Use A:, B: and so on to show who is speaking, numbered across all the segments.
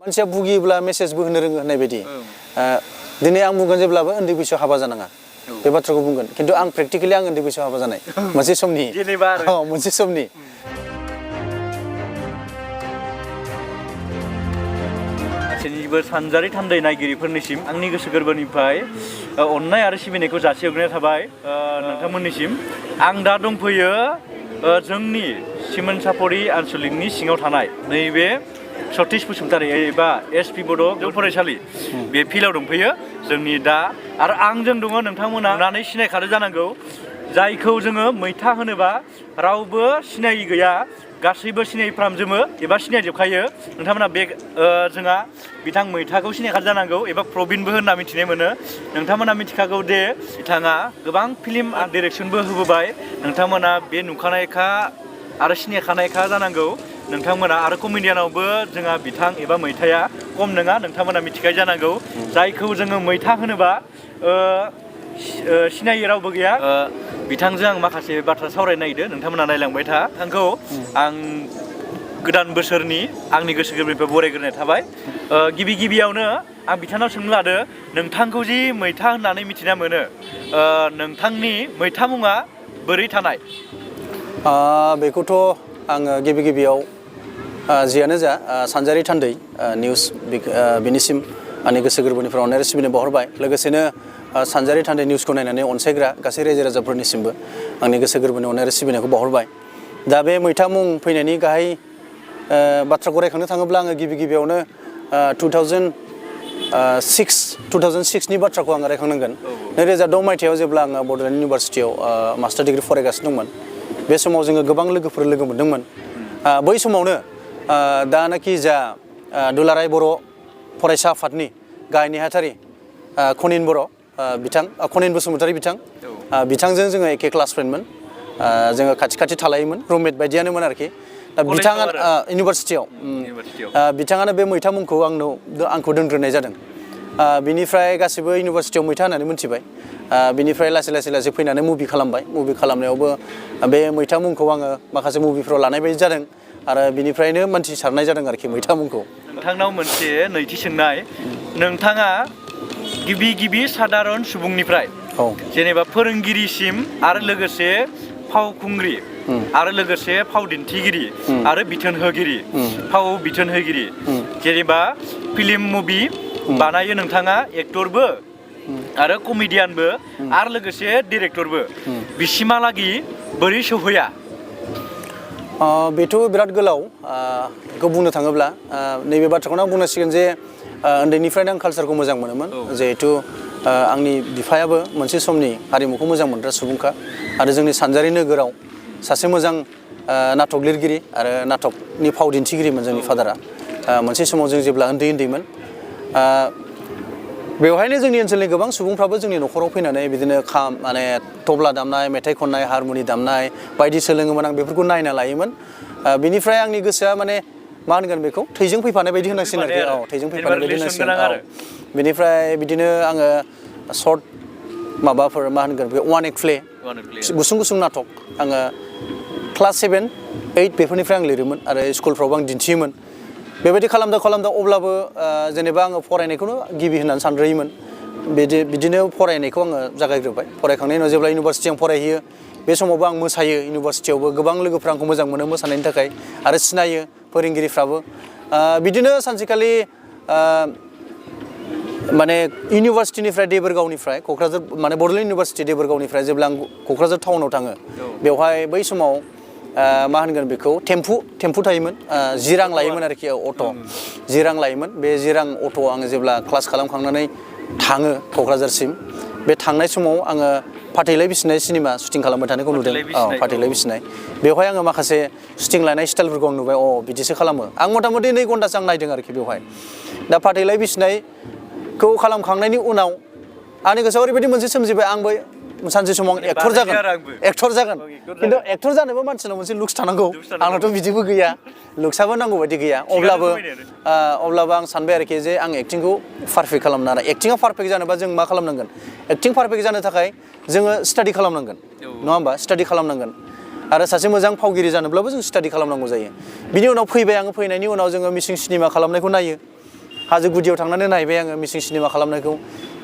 A: मानसिया बुगियोब्ला मेसेजबो होनो रोङो होननाय बायदि दिनै आं बुंगोन जेब्लाबो उन्दै बैसोआव हाबा जानाङा बे बाथ्राखौ बुंगोन खिन्थु आं प्रेक्टिकेलि आं उन्दै बैसोआव हाबा जानाय मोनसे समनि मोनसे समनि
B: गासैनिबो सानजारि थान्दै नायगिरिफोरनिसिम आंनि गोसो गोरबोनिफ्राय अननाय आरो सिबिनायखौ जासिहरनाय थाबाय नोंथांमोननिसिम आं दा दंफैयो जोंनि सिमोनसाफुरि आनसलिकनि सिङाव थानाय नैबे सतीश बसुमतारी एबा एसपि बड' फरायसालि बे फिल्डआव दंफैयो जोंनि दा आरो आंजों दङ नोंथांमोना नुनानै सिनायखादो जानांगौ जायखौ जोङो मैथा होनोबा रावबो सिनायि गैया गासैबो सिनायफ्रामजोबो एबा सिनायजोबखायो नोंथांमोना बे जोंहा बिथां मैथाखौ सिनायखादो जानांगौ एबा प्रबिनबो होनना मिथिनाय मोनो नोंथांमोना मिथिखागौ दे बिथाङा गोबां फिल्म डिरेक्सनबो होबोबाय नोंथांमोना बे नुखानायखा आरो सिनायखानायखा जानांगौ नोंथांमोना आरो कमेडियानावबो जोंहा बिथां एबा मैथाया खम नङा नोंथांमोना मिथिखायो जानांगौ जायखौ जोङो मैथा होनोबा सिनायै रावबो गैया बिथांजों आं माखासे बाथ्रा सावरायनो नागिरदों नोंथांमोना नायलांबाय था बिथांखौ आं गोदान बोसोरनि आंनि गोसो गोरबोनिफ्राय बरायग्रोनाय थाबाय गिबियावनो आं बिथांनाव सोंनो लादों नोंथांखौ जि मैथा होननानै मिथिना मोनो नोंथांनि मैथा मुङा बोरै थानाय
A: बेखौथ' आङो गिबियाव जियानो जा सानजारि थान्दै निउस बिनिसिम आंनि गोसो गोरबोनिफ्राय अननाय आरो सिबिनाय बावहरबाय लोगोसेनो सानजारि थान्दै निउसखौ नायनानै अनसायग्रा गासै रायजो राजाफोरनिसिमबो आंनि गोसो गोरबोनि अननाय आरो सिबिनायखौ बावहरबाय दा बे मैथा मुं फैनायनि गाहाय बाथ्राखौ रायखांनो थाङोब्ला आङो गिबियावनो 2006नि बाथ्राखौ आङो रायखांनांगोन 2006 मायथाइयाव जेब्ला आङो बड'लेण्ड इउनिभारसिटियाव मास्टार डिग्रि फरायगासिनो दंमोन बे समाव जोङो गोबां लोगोफोर लोगो मोन्दोंमोन बै समावनो दानाखि जा दुलाराय बर' फरायसा आफादनि गाहाय नेहाथारि खनिन बर' बिथां खनिन बसुमतारी बिथांजों जोङो एखे क्लास फ्रेन्डमोन जोङो खाथि थालायोमोन रुममेट बायदियानोमोन आरोखि बिथाङा इउनिभारसिटियाव बिथाङानो बे मैथा मुंखौ आंखौ दोनग्रोनाय जादों बिनिफ्राय गासिबो इउनिभारसिटियाव मैथा होननानै मिथिबाय बिनिफ्राय लासै फैनानै मुभि खालामबाय मुभि खालामनायावबो बे मैथा मुंखौ आङो माखासे मुभिफ्राव लानाय बायदि जादों आरो बिनिफ्रायनो मोनथिसारनाय जादों आरोखि मैथा मुंखौ
B: नोंथांनाव मोनसे नैथि सोंनाय नोंथाङा गिबि सादारन सुबुंनिफ्राय जेनेबा फोरोंगिरिसिम आरो लोगोसे फावखुंग्रि आरो लोगोसे फाव दिन्थिगिरि आरो फाव बिथोन होगिरि जेनेबा फिल्म मुभि बानायो नोंथाङा एक्टरबो आरो कमेडियानबो आरो लोगोसे डिरेक्टरबो बिसिमहालागि बोरै सौहैया
A: बेथ' बिराद गोलाव बेखौ बुंनो थाङोब्ला नैबे बाथ्राखौनो आं बुंनांसिगोन जे उन्दैनिफ्रायनो आं कालसारखौ मोजां मोनोमोन जिहेथु आंनि बिफायाबो मोनसे समनि हारिमुखौ मोजां मोनग्रा सुबुंखा आरो जोंनि सानजारि नोगोराव सासे मोजां नाटक लिरगिरि आरो नाटकनि फाव दिन्थिगिरिमोन जोंनि फादारा मोनसे समाव जों जेब्ला उन्दैमोन बेवहायनो जोंनि ओनसोलनि गोबां सुबुंफ्राबो जोंनि न'खराव फैनानै बिदिनो माने तबला दामनाय मेथाइ खननाय हारमुनि दामनाय बायदि सोलोङोमोन आं बेफोरखौ नायना लायोमोन बिनिफ्राय आंनि गोसोआ माने मा होनगोन बेखौ थैजों फैफानाय बायदि होनांसिगोन आरोखि थैजों फैफानाय बायदि होनांसिगोन बिनिफ्राय बिदिनो आङो सर्ट माबाफोर मा होनगोन बे वान एक्ट प्ले गुसुं नाटक आङो क्लास 7, 8 बेफोरनिफ्राय आं लिरोमोन आरो स्कुलफ्रावबो आं दिन्थियोमोन बेबायदि खालामदा अब्लाबो जेनेबा आङो फरायनायखौनो गिबि होननानै सानद्रोयोमोन बिदिनो फरायनायखौ आङो जागायग्रोबाय फरायखांनायनि उनाव जेब्ला इउनिभारसिटि आं फरायहैयो बे समावबो आं मोसायो इउनिभारसिटियावबो गोबां लोगोफ्रा आंखौ मोजां मोनो मोसानायनि थाखाय आरो सिनायो फोरोंगिरिफ्राबो बिदिनो सानसेखालि माने इउनिभारसिटिनिफ्राय देबोरगावनिफ्राय क'क्राझार माने बड'लेण्ड इउनिभारसिटि देबोरगावनिफ्राय जेब्ला आं क'क्राझार टाउनाव थाङो बेवहाय बै समाव मा होनगोन बेखौ टेम्पु थायोमोन 10 रां लायोमोन आरोखि अट' 10 रां लायोमोन बे 10 रां अट'आव आङो जेब्ला क्लास खालामखांनानै थाङो क'क्राझारसिम बे थांनाय समाव आङो फाथैलाय बिसिनाय सिनेमा शुटिं खालामबाय थानायखौ नुदों फाथैलाय बिसिनाय बेवहाय आङो माखासे शुटिं लानाय स्टाइलफोरखौ आं नुबाय बिदिसो खालामो आं मथा-मथि 2 घन्टासो आं नायदों आरोखि बेवहाय दा फाथैलाय बिसिनायखौ खालामखांनायनि उनाव आंनि गोसोआव ओरैबायदि मोनसे सोमजिबाय आंबो सानसे समाव एक्टर जागोन खिन्थु एक्टर जानोबो मानसिनाव मोनसे लुक्स थानांगौ आंनावथ' बिदिबो गैया लुक्सआबो नांगौ बायदि गैया अब्लाबो आं सानबाय आरोखि जे आं एक्टिंखौ पारफेक्ट खालामनो आरो एक्टिंआ पारफेक्ट जानोबा जों मा खालामनांगोन एक्टिं पारफेक्ट जानो थाखाय जोङो स्टाडि खालामनांगोन नङा होमबा स्टाडि खालामनांगोन आरो सासे मोजां फावगिरि जानोब्लाबो जों स्टाडि खालामनांगौ जायो बिनि उनाव फैबाय आङो फैनायनि उनाव जोङो मिसिं सिनेमा खालामनायखौ नायो हाजो गुदियाव थांनानै नायबाय आङो मिसिं सिनेमा खालामनायखौ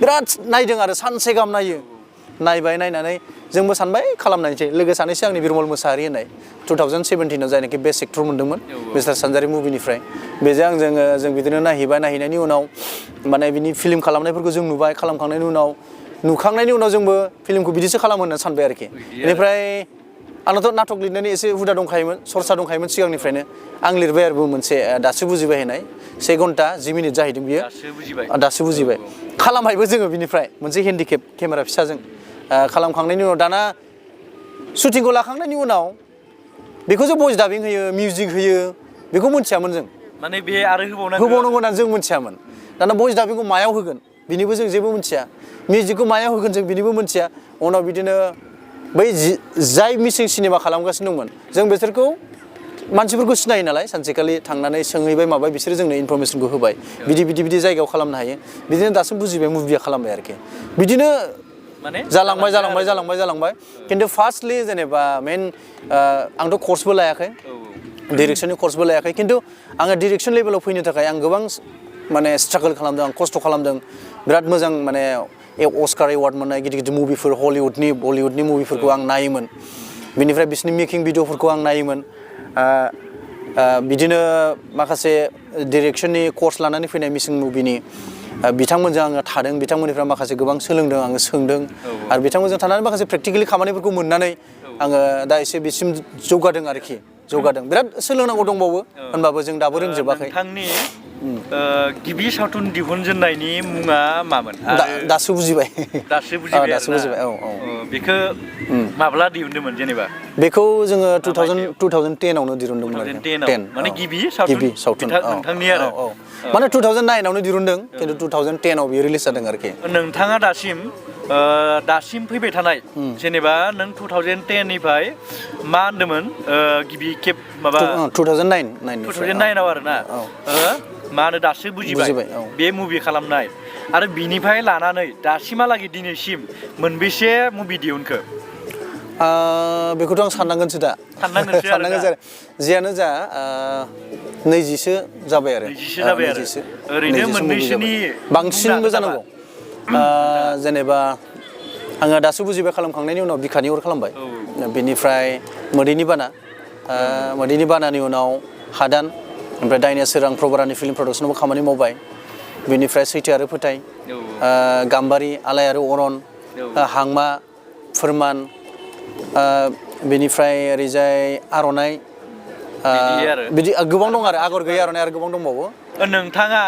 A: बिराद नायदों आरो सानसे गाहाम नायो नायबाय नायनानै जोंबो सानबाय खालामनायसै लोगो सानैसो आंनि बिरमल मोसाहारि होननाय 2017 आव जायनाखि बेस्ट एक्टर मोन्दोंमोन मिस्टार सानजारि मुभिनिफ्राय बेजों जों बिदिनो नायहैनायनि उनाव माने बिनि फिल्म खालामनायफोरखौ जों नुबाय खालामखांनायनि उनाव जोंबो फिल्मखौ बिदिसो खालामो होनना सानबाय आरोखि बेनिफ्राय आंनाथ' नाटक लिरनायनि एसे हुदा दंखायोमोन सरसा दंखायोमोन सिगांनिफ्रायनो आं लिरबाय आरो मोनसे दासो बुजिबाय होननाय 1 घन्टा 10 मिनिट जाहैदों बियो दासो बुजिबाय खालामबायबो जोङो बिनिफ्राय मोनसे हेन्डिकेप केमेरा फिसाजों खालामखांनायनि उनाव दाना शुटिंखौ लाखांनायनि उनाव बेखौ जे भइस डाबिं होयो मिउजिक होयो बेखौ मिथियामोन जों
B: माने बे आरो
A: होबावनांगौ होननानै जों मिथियामोन दाना भइस डाबिंखौ मायाव होगोन बिनिबो जों जेबो मिथिया मिउजिकखौ मायाव होगोन जों बिनिबो मिथिया उनाव बिदिनो बै जाय मिसिं सिनेमा खालामगासिनो दंमोन जों बिसोरखौ मानसिफोरखौ सिनायो नालाय सानसेखालि थांनानै सोंहैबाय माबाय बिसोरो जोंनो इनफरमेसनखौ होबाय बिदि जायगायाव खालामनो हायो बिदिनो दासो बुजिबाय मुभिया खालामबाय आरोखि बिदिनो
B: माने
A: जालांबाय खिन्थु फार्स्टलि जेनेबा मेन आंथ' कर्सबो लायाखै डिरेक्सननि कर्सबो लायाखै खिन्थु आङो डिरेक्सन लेभेलाव फैनो थाखाय आं गोबां माने स्ट्रागल खालामदों आं खस्थ' खालामदों बिराद मोजां माने अस्कार एवार्ड मोननाय गिदिर मुभिफोर हलिउडनि बलिउडनि मुभिफोरखौ आं नायोमोन बिनिफ्राय बिसोरनि मेकिं भिडिअफोरखौ आं नायोमोन बिदिनो माखासे डिरेक्सननि कर्स लानानै फैनाय मिसिं मुभिनि बिथांमोनजों आङो थादों बिथांमोननिफ्राय माखासे गोबां सोलोंदों आङो सोंदों आरो बिथांमोनजों थानानै माखासे प्रेक्टिकेलि खामानिफोरखौ मोननानै आङो दा एसे बिसिम जौगादों आरोखि बिराद सोलोंनांगौ दंबावो होनबाबो जों दाबो रोंजोबाखै
B: नोंथांनि गिबि सावथुन दिहुनजेननायनि मुङा मामोन
A: दासो बुजिबाय औ
B: बेखौ माब्ला दिहुनदोंमोन जेनेबा
A: बेखौ जोङो 2010 आवनो दिहुनदोंमोन आरो
B: 10 माने गिबि सावथुन नोंथांनि आरो
A: माने 2009 आवनो दिहुनदों खिन्थु 2010 आव बियो रिलिज जादों आरोखि
B: नोंथाङा दासिम फैबाय थानाय जेनेबा नों 2010 निफ्राय मा होनदोंमोन गिबि खेब माबा 2009 आव आरोना मा होनो दासो बुजिबाय बे मुभि खालामनाय आरो बिनिफ्राय लानानै दासिमहालागै दिनैसिम मोनबेसे मुभि दिहुनखो
A: बेखौथ' आं साननांगोनसो दा जियानो जा 20सो जाबाय आरो
B: ओरैनो मोननैसोनि
A: बांसिनबो जानांगौ जेनेबा आङो दासो बुजिबाय खालामखांनायनि उनाव बिखानि अर खालामबाय बेनिफ्राय मोदैनि बानानि उनाव हादान ओमफ्राय दायनिया सोरां प्रबारानि फिल्म प्रडाक्सनावबो खामानि मावबाय बेनिफ्राय सैथो आरो फोथाय गाम्बारि आलाय आरो अरन हांमा फोरमान बेनिफ्राय ओरैजाय आर'नाइ बिदि गोबां दं आरो आगर गैयै आर'नाइ आरो गोबां दंबावो
B: नोंथाङा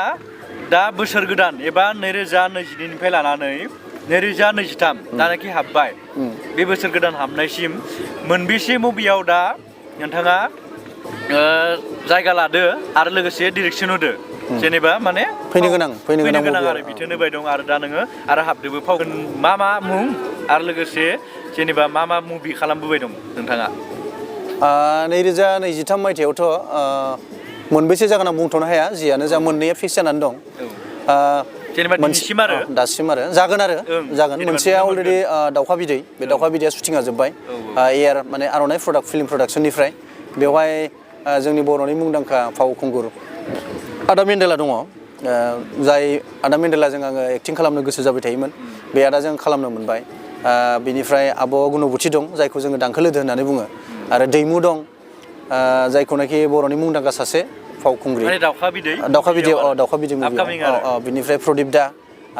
B: दा बोसोर गोदान एबा 2022 निफ्राय लानानै 2023 दानाखि हाबबाय बे बोसोर गोदान हाबनायसिम मोनबेसे मुभियाव दा नोंथाङा जायगा लादो आरो लोगोसे डिरेक्सन होदो जेनेबा माने
A: फैनो गोनां
B: आरो बिथोन होबाय दं आरो दा नोङो आरो हाबदोबो फावगोन मा मुं आरो लोगोसे जेनेबा मा मुभि खालामबोबाय दं नोंथाङा
A: 2023 मायथाइयावथ' मोनबेसे जागोन आं बुंथ'नो हाया जियानो जा मोननैया फिक्स जानानै दं
B: जेनेबा
A: दासिम आरो जागोन मोनसेया अलरेडि दाउखा बिदै बे दाउखा बिदैया शुटिंआ जोब्बाय एयार माने आर'नाइ फिल्म प्रडाक्सननिफ्राय बेवहाय जोंनि बर'नि मुंदांखा फावखुंगुर आदा मेन्देला दङ जाय आदा मेन्देलाजों आङो एक्टिं खालामनो गोसो जाबाय थायोमोन बे आदाजों खालामनो मोनबाय बिनिफ्राय आब' गुनुबुथि दं जायखौ जोङो दांखोलोदो होननानै बुङो आरो दैमु दं जायखौनाखि बर'नि मुंदांखा सासे फावखुंग्रि दाउखा बिदै मुभियाव बिनिफ्राय प्रदीप दा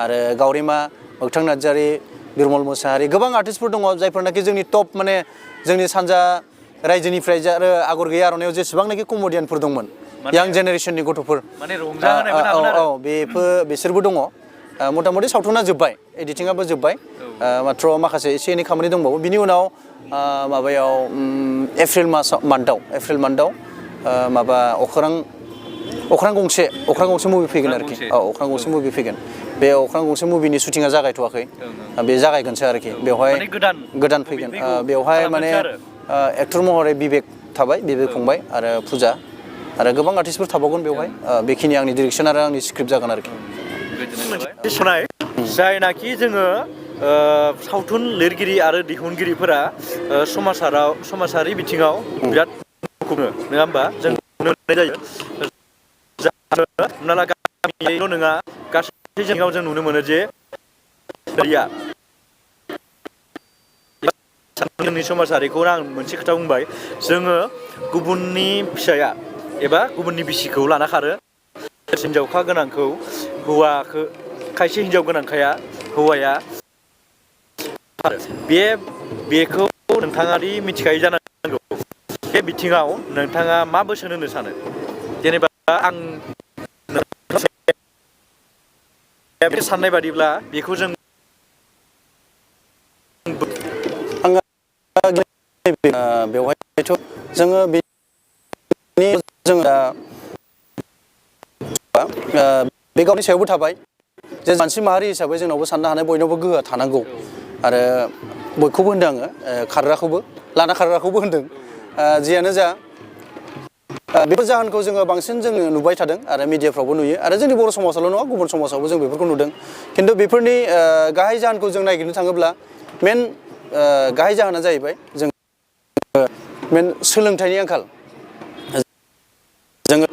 A: आरो गावरिमा मोगथां नार्जारि बिरमल मोसाहारि गोबां आर्टिस्टफोर दङ जायफोरनाखि जोंनि टप माने जोंनि सानजा रायजोनिफ्राय आरो आगर गैयै आर'नाइयाव जेसेबांनाखि कमेडियानफोर दंमोन यां जेनेरेसननि गथ'फोर बिसोरबो दङ मथा मथि सावथुना जोब्बाय एडिटिंआबो जोब्बाय माथ्र' माखासे एसे एनै खामानि दंबावो बिनि उनाव माबायाव एप्रिल मान्थआव माबा अख्रां गंसे मुभि फैगोन आरोखि अख्रां गंसे मुभि फैगोन बे अख्रां गंसे मुभिनि शुटिंआ जागायथ'वाखै बे जागायगोनसो आरोखि बेवहाय गोदान फैगोन बेवहाय माने एक्टर महरै बिबेक फंबाय आरो फुजा आरो गोबां आर्टिस्टफोर थाबावगोन बेवहाय बेखिनि आंनि डिरेक्सन आरो आंनि स्क्रिप्ट जागोन आरोखि
B: जायनाखि जोङो सावथुन लिरगिरि आरो दिहुनगिरिफोरा समाजारि बिथिङाव बिराद नङा होमबा जों नुनो मोननाय जायो हमना ला गामियावल' नङा गासै जायगायाव जों नुनो मोनो जे जोंनि समाजारिखौ आं मोनसे खोथा बुंबाय जोङो गुबुननि फिसाया एबा गुबुननि बिसिखौ लाना खारो हिनजावखा गोनांखौ हौवाखौ खायसे हिनजाव गोनांखाया हौवाया बेखौ नोंथाङा दि मिथिखायो जानांगौ बे बिथिङाव नोंथाङा मा बोसोन होनो सानो जेनेबा आं बे साननाय बादिब्ला बेखौ जों
A: बेवहायथ' जोङो बे गावनि सायावबो थाबाय जे मानसि माहारि हिसाबै जोंनावबो साननो हानाय बयनावबो गोहोआ थानांगौ आरो बयखौबो होनदों आङो खारग्राखौबो लाना खारग्राखौबो होनदों जियानो जा बेफोर जाहोनखौ जोङो बांसिन जोङो नुबाय थादों आरो मिडियाफ्रावबो नुयो आरो जोंनि बर' समाजावल' नङा गुबुन समाजावबो जों बेफोरखौ नुदों खिन्थु बेफोरनि गाहाय जाहोनखौ जों नागिरनो थाङोब्ला मेन गाहाय जाहोना जाहैबाय जों मेन सोलोंथाइनि आंखाल जोङो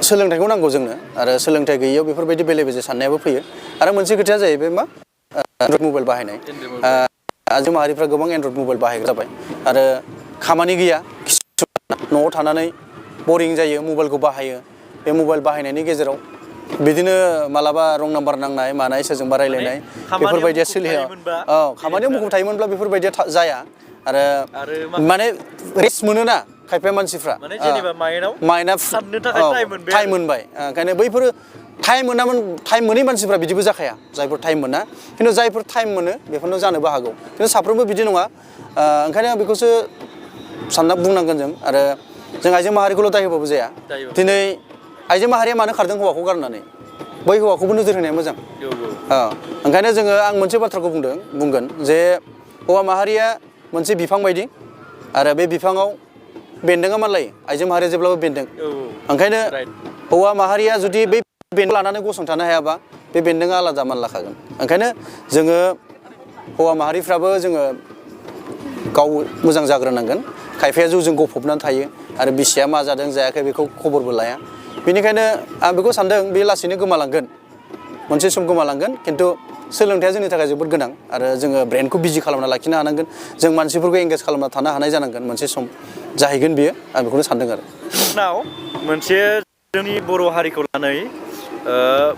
A: सोलोंथाइखौ नांगौ जोंनो आरो सोलोंथाइ गैयैयाव बेफोरबायदि बेले बेजे साननायाबो फैयो आरो मोनसे खोथाया जाहैबाय मा एन्ड्रइड मबाइल बाहायनाय आइजो माहारिफ्रा गोबां एन्ड्रइड मबाइल बाहायग्रा जाबाय आरो खामानि गैया न'आव थानानै बरिं जायो मबाइलखौ बाहायो बे मबाइल बाहायनायनि गेजेराव बिदिनो मालाबा रं नाम्बार नांनाय मानाय सोरजोंबा रायलायनाय बेफोरबायदिया सोलियो खामानियाव मुखुब थायोमोनब्ला बेफोरबायदिया जाया आरो माने रेस्ट मोनोना खायफा मानसिफ्रा माइन्डआ टाइम मोनबाय ओंखायनो बैफोरो टाइम मोनै मानसिफ्रा बिदिबो जाखाया जायफोर टाइम मोना खिन्थु जायफोर टाइम मोनो बेफोरनो जानोबो हागौ खिन्थु साफ्रोमबो बिदि नङा ओंखायनो आं बेखौसो सानना बुंनांगोन जों आरो जों आइजो माहारिखौल' दाय होबाबो जाया दिनै आइजो माहारिया मानो खारदों हौवाखौ गारनानै बै हौवाखौबो नोजोर होनाया मोजां ओंखायनो जोङो आं मोनसे बाथ्राखौ बुंगोन जे हौवा माहारिया मोनसे बिफां बायदि आरो बे बिफाङाव बेन्दोंआ मानलायो आइजो माहारिया जेब्लाबो बेन्दों ओंखायनो हौवा माहारिया जुदि बे बेन्दों लानानै गसंथानो हायाबा बे बेन्दोंआ आलादा मानलाखागोन ओंखायनो जोङो हौवा माहारिफ्राबो जोङो गाव मोजां जाग्रोनांगोन खायफाया जौजों गफबनानै थायो आरो बिसिया मा जादों जायाखै बेखौ खबरबो लाया बेनिखायनो आं बेखौ सानदों बे लासैनो गोमालांगोन मोनसे सम गोमालांगोन खिन्थु सोलोंथाइया जोंनि थाखाय जोबोद गोनां आरो जोङो ब्रेनखौ बिजि खालामना लाखिनो हानांगोन जों मानसिफोरखौ एंगेज खालामना थानो हानाय जानांगोन मोनसे सम जाहैगोन बियो आं बेखौनो सानदों आरो
B: उनाव मोनसे जोंनि बर' हारिखौ लानानै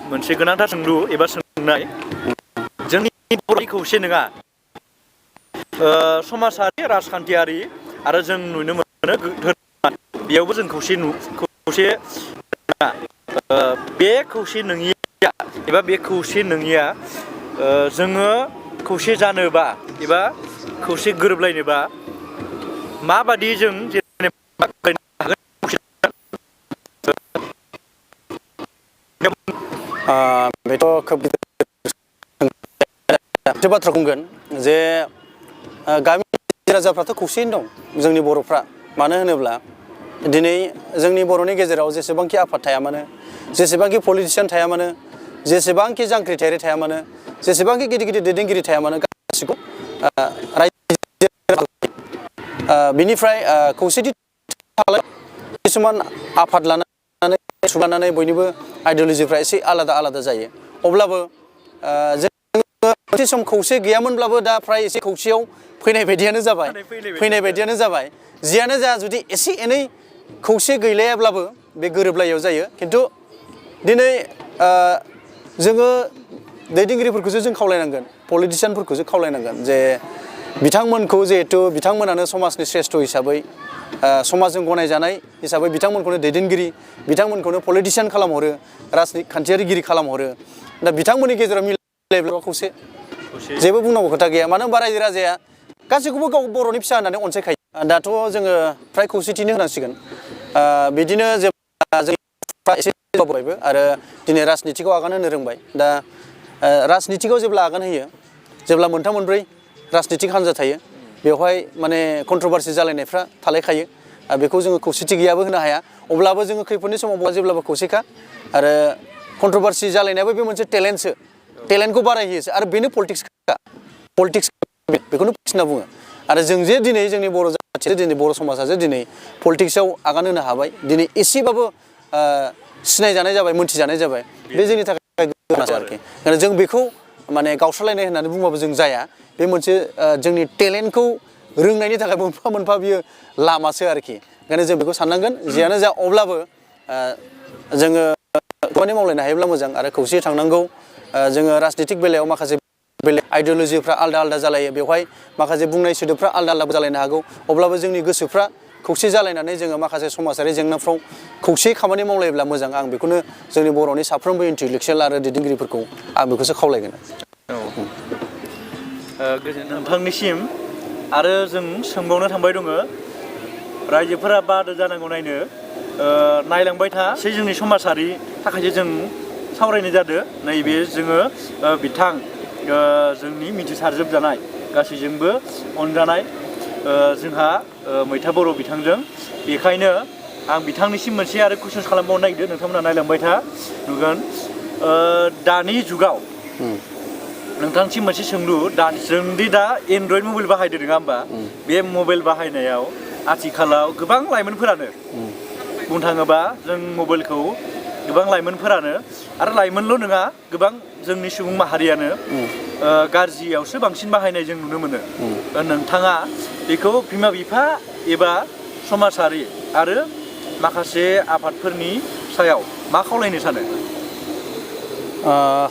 B: मोनसे गोनांथार सोंलु एबा सोंनाय जोंनि बर' खौसे नङा समाजारि राजखान्थियारि आरो जों नुनो मोनो बेयावबो जों खौसे बे खौसे नङिया एबा बे खौसे नङिया जोङो खौसे जानोबा एबा खौसे गोरोबलायनोबा माबादि जों
A: बेथ' खोब मोनसे बाथ्रा बुंगोन जे गामि रायजोफ्राथ' खौसेयैनो दं जोंनि बर'फ्रा मानो होनोब्ला दिनै जोंनि बर'नि गेजेराव जेसेबांखि आफाद थाया मानो जेसेबांखि पलिटिसियान थाया मानो जेसेबांखि जांख्रिथायारि थाया मानो जेसेबांखि गिदिर गिदिर दैदेनगिरि थाया मानो गासिखौ बिनिफ्राय खौसेथि किसुमान आफाद लानानै बयनिबो आइडिय'लजिफ्रा एसे आलादा आलादा जायो अब्लाबो जों मोनसे सम खौसे गैयामोनब्लाबो दा फ्राय एसे खौसेयाव फैनाय बायदियानो जाबाय जियानो जा जुदि एसे एनै खौसे गैलायाब्लाबो बे गोरोबलायियाव जायो खिन्थु दिनै जोङो दैदेनगिरिफोरखौसो जों खावलायनांगोन पलिटिसियानफोरखौसो खावलायनांगोन जे बिथांमोनखौ जिहेथु बिथांमोनानो समाजनि श्रेष्ठ हिसाबै समाजजों गनायजानाय हिसाबै बिथांमोनखौनो दैदेनगिरि बिथांमोनखौनो पलिटिसियान खालामहरो राजखान्थियारिगिरि खालामहरो दा बिथांमोननि गेजेराव मिलायब्ला खौसे जेबो बुंनांगौ खोथा गैया मानो होनबा रायजो राजाया गासैखौबो गाव बर'नि फिसा होननानै अनसायखायो दाथ' जोङो फ्राय खौसेथिनो होनांसिगोन बिदिनो जेब्ला जोंफ्रा एसे जौगाबोबायबो आरो दिनै राजनितिखौ आगान होनो रोंबाय दा राजनितिखौ जेब्ला आगान होयो जेब्ला मोनथाम मोनब्रै राजनितिक हान्जा थायो बेवहाय माने कन्ट्रभारसि जालायनायफ्रा थालायखायो बेखौ जोङो खौसेथि गैयाबो होनो हाया अब्लाबो जोङो खैफोदनि समाव जेब्लाबो खौसेखा आरो कन्ट्रभारसि जालायनायाबो बे मोनसे टेलेन्टखौ बारायहोयोसो आरो बेनो पलिटिक्स बेखौनो होनना बुङो आरो जों जे दिनै जोंनि बर' जाथिया दिनै बर' समाजा जे दिनै पलिटिक्सआव आगान होनो हाबाय दिनै एसेबाबो सिनायजानाय जाबाय मोनथिजानाय जाबाय बे जोंनि थाखाय गोनां आरोखि जों बेखौ माने गावस्रालायनाय होननानै बुंबाबो जों जाया बे मोनसे जोंनि टेलेन्टखौ रोंनायनि थाखाय मोनफा मोनफा बियो लामासो आरोखि ओंखायनो जों बेखौ साननांगोन जियानो जा अब्लाबो जोङो खामानि मावलायनो हायोब्ला मोजां आरो खौसेयै थांनांगौ जोङो राजनितिक बेलायाव माखासे बेलेग आइडिअलजिफ्रा आलदा आलदा जालायो बेवहाय माखासे बुंनाय सोदोबफ्रा आलदा आलदा जालायनो हागौ अब्लाबो जोंनि गोसोफ्रा खौसे जालायनानै जोङो माखासे समाजारि जेंनाफ्राव खौसेयै खामानि मावलायोब्ला मोजां आं बेखौनो जोंनि बर'नि साफ्रोमबो इन्टेलेक्सुयेल आरो दैदेनगिरिफोरखौ आं बेखौसो खावलायगोन
B: नोंथांनिसिम आरो जों सोंबावनो थांबाय दङ रायजोफोरा बादो जानांगौ नायनो नायलांबाय था एसे जोंनि समाजारि थाखायसो जों सावरायनाय जादों नैबे जोङो बिथां जोंनि मिथिसारजोबजानाय गासैजोंबो अनजानाय जोंहा मैथा बर' बिथांजों बेखायनो आं बिथांनिसिम मोनसे आरो कुइसन खालामबावनो नागिरदों नोंथांमोना नायलांबाय था नुगोन दानि जुगाव नोंथांसिम मोनसे सोंलु जोंदि दा एन्ड्रइड मबाइल बाहायदों नङा होमबा बे मबाइल बाहायनायाव आथिखालाव गोबां लाइमोनफोरानो बुंनो थाङोबा जों मबाइलखौ गोबां लाइमोनफोरानो आरो लाइमोनल' नङा गोबां जोंनि सुबुं माहारियानो गाज्रियावसो बांसिन बाहायनाय जों नुनो मोनो नोंथाङा बेखौ बिमा बिफा एबा समाजारि आरो माखासे आफादफोरनि सायाव मा खावलायनो सानो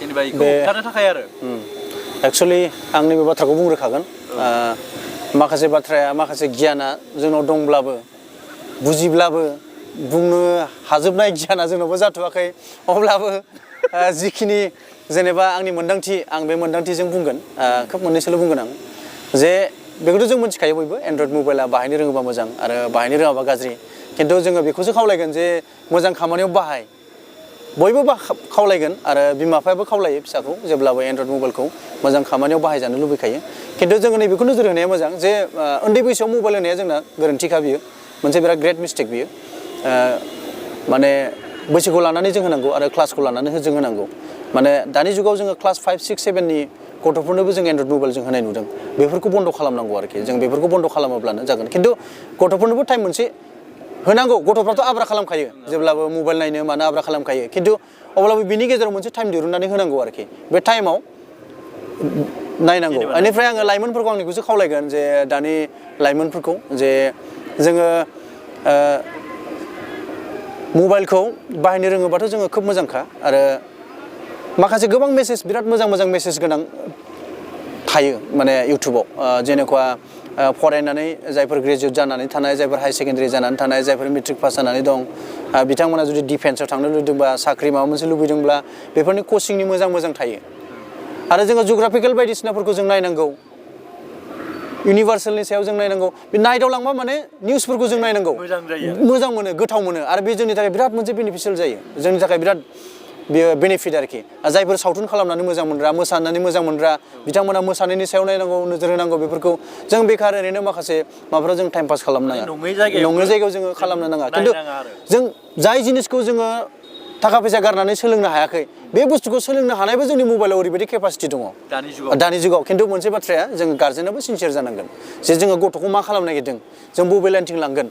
B: जेनेबा बेखौ होबथानो थाखाय आरो
A: एक्सुवेलि आं नैबे बाथ्राखौ बुंग्रोखागोन माखासे बाथ्राया माखासे गियाना जोंनाव दंब्लाबो बुजिब्लाबो बुंनो हाजोबनाय गियाना जोंनावबो जाथ'वाखै अब्लाबो जिखिनि जेनेबा आंनि मोन्दांथि आं बे मोन्दांथिजों बुंगोन खोब मोननैसोल' बुंगोन आं जे बेखौथ' जों मिथिखायो बयबो एन्ड्रइड मबाइला बाहायनो रोङोबा मोजां आरो बाहायनो रोङाबा गाज्रि खिन्थु जोङो बेखौसो खावलायगोन जे मोजां खामानियाव बाहाय बयबो खावलायगोन आरो बिमा बिफायाबो खावलायो फिसाखौ जेब्लाबो एन्ड्रइड मबाइलखौ मोजां खामानियाव बाहायजानो लुबैखायो खिन्थु जोङो नैबेखौ नोजोर होनाया मोजां जे उन्दै बैसोआव मबाइल होनाया जोंना गोरोन्थिखा बियो मोनसे बिराद ग्रेट मिस्टेक बियो माने बैसोखौ लानानै जों होनांगौ आरो क्लासखौ लानानै जों होनांगौ माने दानि जुगाव जोङो क्लास 5, 6, 7नि गथ'फोरनोबो जों एन्ड्रइड मबाइल जों होनाय नुदों बेफोरखौ बन्द' खालामनांगौ आरोखि जों बेफोरखौ बन्द' खालामोब्लानो जागोन खिन्थु गथ'फोरनोबो टाइम मोनसे होनांगौ गथ'फ्राथ' आब्रा खालामखायो जेब्लाबो मबाइल नायनो मानो आब्रा खालामखायो खिन्थु अब्लाबो बिनि गेजेराव मोनसे टाइम दिरुननानै होनांगौ आरोखि बे टाइमाव नायनांगौ बेनिफ्राय आङो लाइमोनफोरखौ आंनिखौसो खावलायगोन जे दानि लाइमोनफोरखौ जे जोङो मबाइलखौ बाहायनो रोङोबाथ' जोङो खोब मोजांखा आरो माखासे गोबां मेसेज बिराद मोजां मोजां मेसेज गोनां थायो माने इउटुबाव जेनेखा फरायनानै जायफोर ग्रेजुवेट जानानै थानाय जायफोर हाई सेकेन्डारि जानानै थानाय जायफोर मेट्रिक पास जानानै दं बिथांमोना जुदि डिफेन्सआव थांनो लुबैदोंबा साख्रि माबा मोनसे लुबैदोंब्ला बेफोरनि कचिंनि मोजां मोजां थायो आरो जोङो जिअग्राफिकेल बायदिसिनाफोरखौ जों नायनांगौ इउनिभार्सेलनि सायाव जों नायनांगौ बे नाइटआव लांबा माने निउसफोरखौ जों नायनांगौ मोजां मोनो गोथाव मोनो आरो बे जोंनि थाखाय बिराद मोनसे बेनिफिसियेल जायो जोंनि थाखाय बिराद बेयो बेनिफिट आरोखि जायफोर सावथुन खालामनानै मोजां मोनग्रा मोसानानै मोजां मोनग्रा बिथांमोना मोसानायनि सायाव नायनांगौ नोजोर होनांगौ बेफोरखौ जों बेखार ओरैनो माखासे माबाफोराव जों टाइम पास खालामनो नाङा नङै जायगायाव जोङो खालामनो नाङा खिन्थु जों जाय जिनिसखौ जोङो थाखा फैसा गारनानै सोलोंनो हायाखै बे बुस्थुखौ सोलोंनो हानायबो जोंनि मबाइलाव ओरैबायदि केपासिटि दङ दानि जुगाव खिन्थु मोनसे बाथ्राया जों गार्जेनाबो सिनसियार जानांगोन जे जोङो गथ'खौ मा खालामनो नागिरदों जों बबे लाइनथिं लांगोन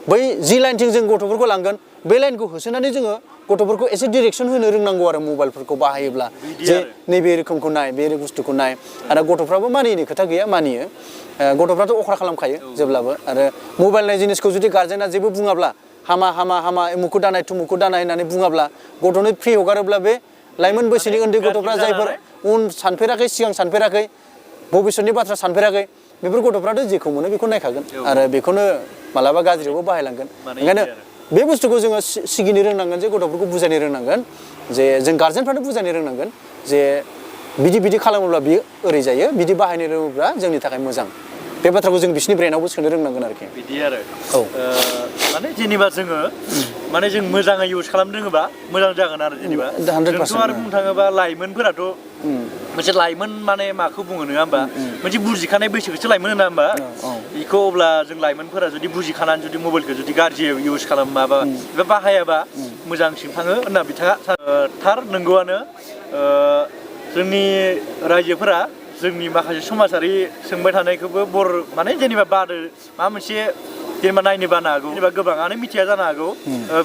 A: बै जि लाइनथिं जों गथ'फोरखौ लांगोन बे लाइनखौ होसोनानै जोङो गथ'फोरखौ एसे डिरेक्सन होनो रोंनांगौ आरो मबाइलफोरखौ बाहायोब्ला जे नैबे रोखोमखौ नाय बे बुस्थुखौ नाय आरो गथ'फ्राबो मानियैनि खोथा गैया मानियो गथ'फ्राथ' अख्रा खालामखायो जेब्लाबो आरो मबाइल नाय जिनिसखौ जुदि गार्जेना जेबो बुङाब्ला हामा हामा हामा उमुखौ दानाय थुमुखौ दानाय होननानै बुङाब्ला गथ'नो फ्रि हगारोब्ला बे लाइमोन बैसोनि उन्दै गथ'फ्रा जायफोर उन सानफेराखै सिगां सानफेराखै भबिष्यतनि बाथ्रा सानफेराखै बेफोर गथ'फ्राथ' जेखौ मोनो बेखौ नायखागोन आरो बेखौनो मालाबा गाज्रियावबो बाहायलांगोन ओंखायनो बे बुस्थुखौ जोङो सिगिनो रोंनांगोन जे गथ'फोरखौ बुजायनो रोंनांगोन जे जों गार्जेनफ्रानो बुजायनो रोंनांगोन जे बिदि खालामोब्ला बियो ओरै जायो बिदि बाहायनो रोङोब्ला जोंनि थाखाय मोजां बे बाथ्राखौ जों बिसिनि ब्रेनावबो सोनो रोंनांगोन आरोखि
B: बिदि आरो माने जेनेबा जोङो माने जों मोजाङै इउज खालामनो रोङोबा मोजां जागोन आरो जेनेबा जोंथ' आरो बुंनो थाङोबा लाइमोनफोराथ' मोनसे लाइमोन माने माखौ बुङो नङा होमबा मोनसे बुजिखानाय बैसोखौसो लाइमोन होना होमबा बेखौ अब्ला जों लाइमोनफोरा जुदि बुजिखानानै जुदि मबाइलखौ जुदि गाज्रियै इउज खालामाबा एबा बाहायाबा मोजांसिन थाङो होनना बिथाङा थार नंगौआनो जोंनि रायजोफोरा जोंनि माखासे समाजारि सोंबाय थानायखौबो माने जेनेबा बादो माबा मोनसे जेनेबा नायनो बानो हागौ जेनेबा गोबाङानो मिथिया जानो हागौ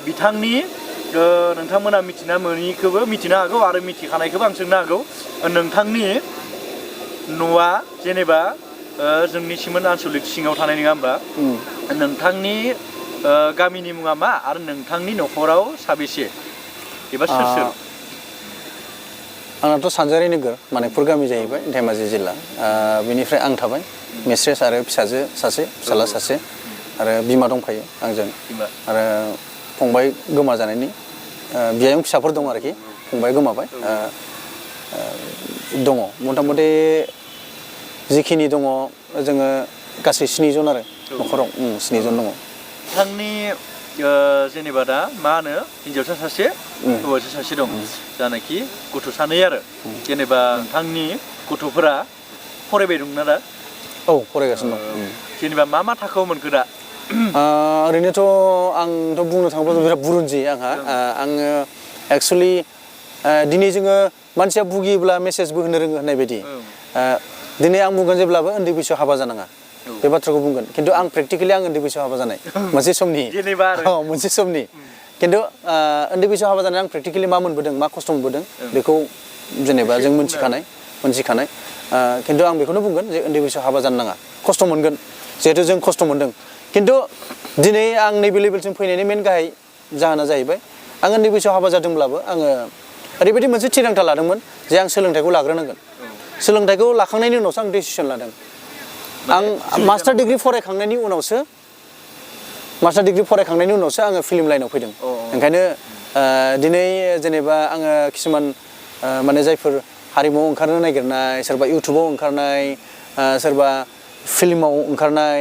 B: बिथांनि नोंथांमोना मिथिना मोनैखौबो मिथिनो हागौ आरो मिथिखानायखौबो आं सोंनो हागौ नोंथांनि न'आ जेनेबा जोंनि सिमोन आनसलिक सिङाव थानाय नङा होमबा नोंथांनि गामिनि मुङा मा आरो नोंथांनि न'खराव साबेसे एबा सोर सोर
A: आंनाथ' सानजारि नोगोर मानिकपुर गामि जाहैबाय धेमाजि जिल्ला बेनिफ्राय आं थाबाय मिस्ट्रेस आरो फिसाजो सासे फिसाला सासे आरो बिमा दंफायो आंजों आरो फंबाय गोमाजानायनि बियायं फिसाफोर दं आरोखि फंबाय गोमाबाय दङ मथा मथि जिखिनि दङ जोङो गासै 7 जन आरो न'खराव 7 जन दङ
B: नोंथांनि जेनेबा दा मा होनो हिन्जावसा सासे हौवासा सासे दं जानाखि गथ' सानै आरो जेनेबा नोंथांनि गथ'फोरा फरायबाय दंना दा
A: औ फरायगासिनो दं
B: जेनेबा मा थाखोआव मोनखो दा
A: ओरैनोथ' आंथ' बुंनो थाङोब्ला बिराद बुरुनजि आंहा आङो एक्सुवेलि दिनै जोङो मानसिया बुगियोब्ला मेसेजबो होनो रोङो होननाय बायदि दिनै आं बुंगोन जेब्लाबो उन्दै बैसोआव हाबा जानाङा बे बाथ्राखौ बुंगोन खिन्थु आं प्रेक्टिकेलि आं उन्दै बैसोआव हाबा जानाय मोनसे समनि मोनसे समनि खिन्थु उन्दै बैसोआव हाबा जानाय आं प्रेक्टिकेलि मा मोनबोदों मा खस्थ' मोनबोदों बेखौ जेनेबा जों मोनथिखानाय खिन्थु आं बेखौनो बुंगोन जे उन्दै बैसोआव हाबा जानो नाङा खस्थ' मोनगोन जिहेथु जों खस्थ' मोनदों खिन्थु दिनै आं नैबे लेभेलसिम फैनायनि मेन गाहाय जाहोना जाहैबाय आं उन्दै बैसोआव हाबा जादोंब्लाबो आङो ओरैबायदि मोनसे थिरांथा लादोंमोन जे आं सोलोंथाइखौ लाग्रोनांगोन सोलोंथाइखौ लाखांनायनि उनावसो आं डिसिसन लादों आं मास्टार डिग्री फरायखांनायनि उनावसो आङो फिल्म लाइनाव फैदों ओंखायनो दिनै जेनेबा आङो किसुमान माने जायफोर हारिमुआव ओंखारनो नागिरनाय सोरबा इउटुबाव ओंखारनाय सोरबा फिल्माव ओंखारनाय